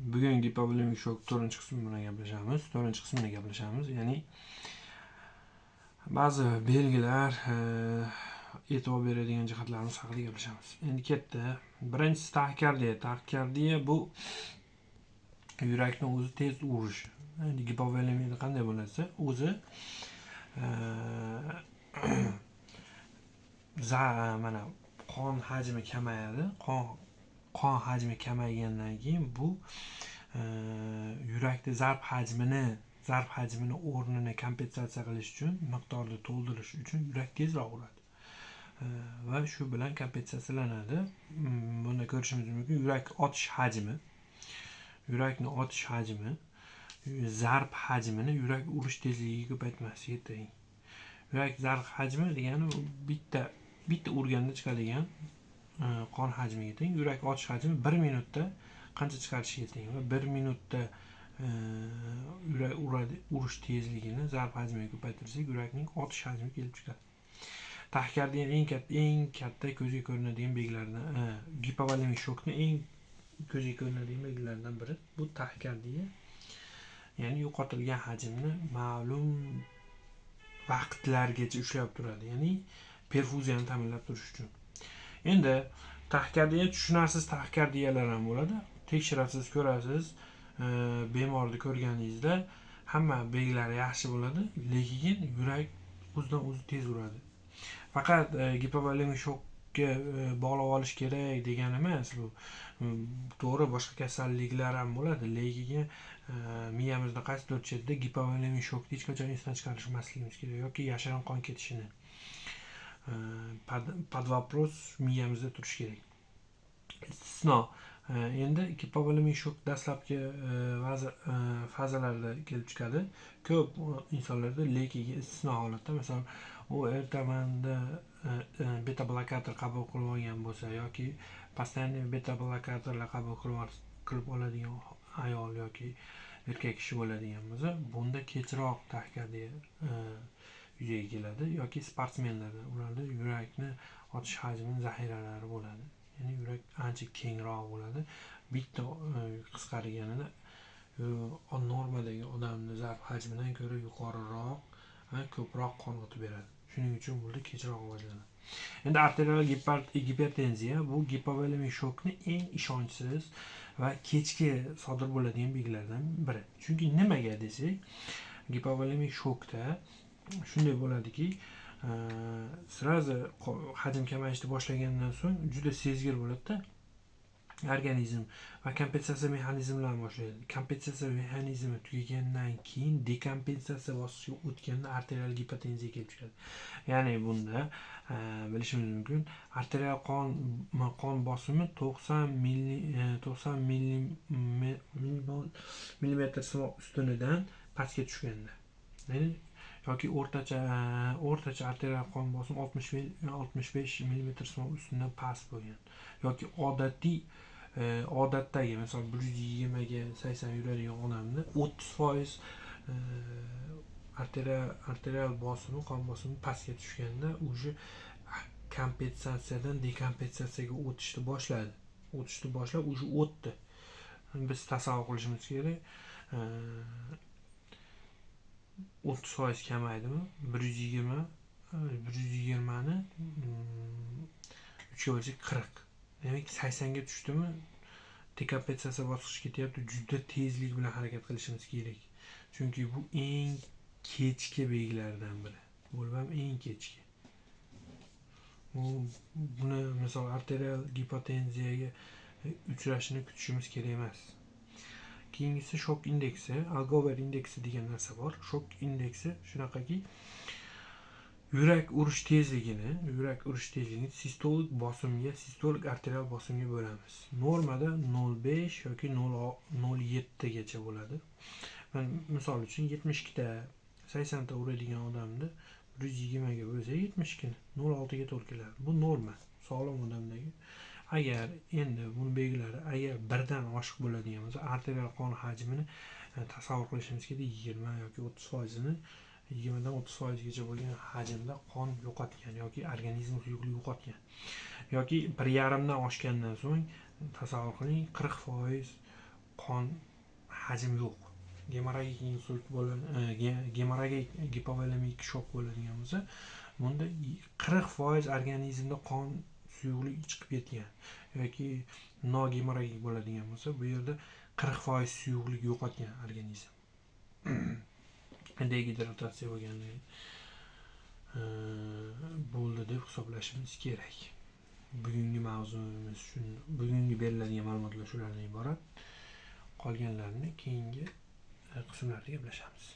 Bugun gipovolemik shok to'rtinchi qismi bilan gaplashamiz. To'rtinchi qismini gaplashamiz. Ya'ni ba'zi belgilar, e'tibor beradigan jihatlarimiz haqida gaplashamiz. Endi ketdi. Birinchisi taxikardiya. Taxikardiya bu yurakni o'zi tez urishi. Endi gipovolemiyada qanday bo'ladi? O'zi mana qon hajmi kamayadi. Qon hajmi kamaygandan keyin bu yurakda zarb hajmini o'rnini kompensatsiya qilish uchun, miqdorni to'ldirish uchun yurak tezroq uradi va shu bilan kompensatsiyalanadi. Bunda ko'rishimiz mumkin, yurak otish hajmi, yurakni otish hajmi zarb hajmini yurak urish tezligiga ko'paytmasiga teng. Yurak zarb hajmi degani bitta bitta urganda chiqadigan qon hajmiga teng. Yurak otish hajmi 1 minutda qancha chiqarishiga teng va 1 minutda yurak uradi, urish tezligini zarb hajmiga ko'paytirsak, yurakning otish hajmi kelib chiqadi. Taxikardiyaning eng katta ko'zga ko'rinadigan belgilaridan, gipovolemik shokni eng ko'zga ko'rinadigan belgilaridan biri bu taxikardiya, ya'ni yo'qotilgan hajmni ma'lum vaqtlargacha ushlab turadi, ya'ni perfuziyani ta'minlab turish uchun. Endi taxikardiya tushunarsiz taxikardiyalar ham bo'ladi. Tekshirasiz, ko'rasiz, bemorni ko'rganingizda hamma belgilari yaxshi bo'ladi, lekin yurak o'zidan o'zi tez uradi. Faqat gipovolemik shokka bog'lab olish kerak degani emas bu. To'g'ri, boshqa kasalliklar ham bo'ladi, lekin miyamizda qaysidir chetida gipovolemik shokni hech qachon esdan chiqarmasligimiz kerak yoki yashirin qon ketishini под вопрос miyamizda turishi kerak. Istisno. Endi gipovolemik shok dastlabki fazalarda kelib chiqadi ko'p insonlarda, lekin istisno holatda, masalan, u ertamanda beta blokator qabul qilib olgan bo'lsa yoki постоянный beta blokatorlar qabul qilib oladigan ayol yoki erkak kishi bo'ladigan bo'lsa, bunda kechroq taxikardiya yuzaga keladi yoki sportsmenlarda, ularda yurakni otish hajmini zaxiralari bo'ladi, ya'ni yurak ancha kengroq bo'ladi. Bitta qisqarganida normadagi odamni zarb hajmidan ko'ra yuqoriroq va ko'proq qon otib beradi. Shuning uchun bunda kechroq rivojlanadi. Endi arterial gipertenziya bu gipovolemik shokni eng ishonchsiz va kechki sodir bo'ladigan belgilardan biri. Chunki nimaga desak, gipovolemik shokda shunday bo'ladiki, сразу hajm kamayishni boshlagandan so'ng juda sezgir bo'ladida organizm va kompensatsiya mexanizmlarini boshlaydi. Kompensatsiya mexanizmi tugagandan keyin dekompensatsiya bosqichiga o'tganda arterial gipotenziya kelib chiqadi. Ya'ni bunda bilishimiz mumkin, arterial qon bosimi 90 millimetr simob ustunidan pastga tushganda, ya'ni yoki o'rtacha arterial qon bosimi 65 millimetr simob ustidan past bo'lgan yoki odatiy, odatdagi, masalan, 120ga 80 yuradigan odamni 30% arterial bosimi, qon bosimi pastga tushganda уже kompensatsiyadan dekompensatsiyaga o'tishni boshladi, o'tishni boshlab уже o'tdi. Biz tasavvur qilishimiz kerak, 30% kamaydimi, 120ni uchga bo'lsak, 40, demak, 80ga tushdimi, dekompensatsiya bosqichi ketyapti. Juda tezlik bilan harakat qilishimiz kerak, chunki bu eng kechki belgilardan biri bo'lib ham eng kechki. Bu buni, misol, arterial gipotenziyaga uchrashini kutishimiz kerak emas. Keyingisi shok indeksi, Algover indeksi degan narsa bor. Shok indeksi shunaqaki, yurak urish tezligini sistolik bosimga, sistolik arterial bosimga bo'lamiz. Normada 0,5 yoki 0,7gacha bo'ladi. Misol uchun, 72ta, 80ta uradigan odamni 120ga bo'lsak, 72ni, 0,6ga to'g'ri keladi. Bu norma sog'lom odamdagi. Agar endi buni belgilari agar birdan oshiq bo'ladigan bo'lsa, arterial qon hajmini tasavvur qilishimiz kerak, 20 yoki 30 foizini, 20dan 30 foizgacha bo'lgan hajmda qon yo'qotgan yoki organizm suyuqlik yo'qotgan yoki 1,5dan oshgandan so'ng, tasavvur qiling, 40% Qon hajm yo'q. Gemorragik insult bo'ladi, gemorragik gipovolemik shok bo'ladigan bo'lsa, bunda 40% organizmda qon suyuqlik chiqib ketgan yoki nogemorragik bo'ladigan bo'lsa, bu yerda 40% suyuqlik yo'qotgan organizm. Degidratatsiya bo'lganligi bo'ldi deb hisoblashimiz kerak. Bugungi mavzuimiz shu, bugungi beriladigan ma'lumotlar shulardan iborat. Qolganlarini keyingi qismlarda gaplashamiz.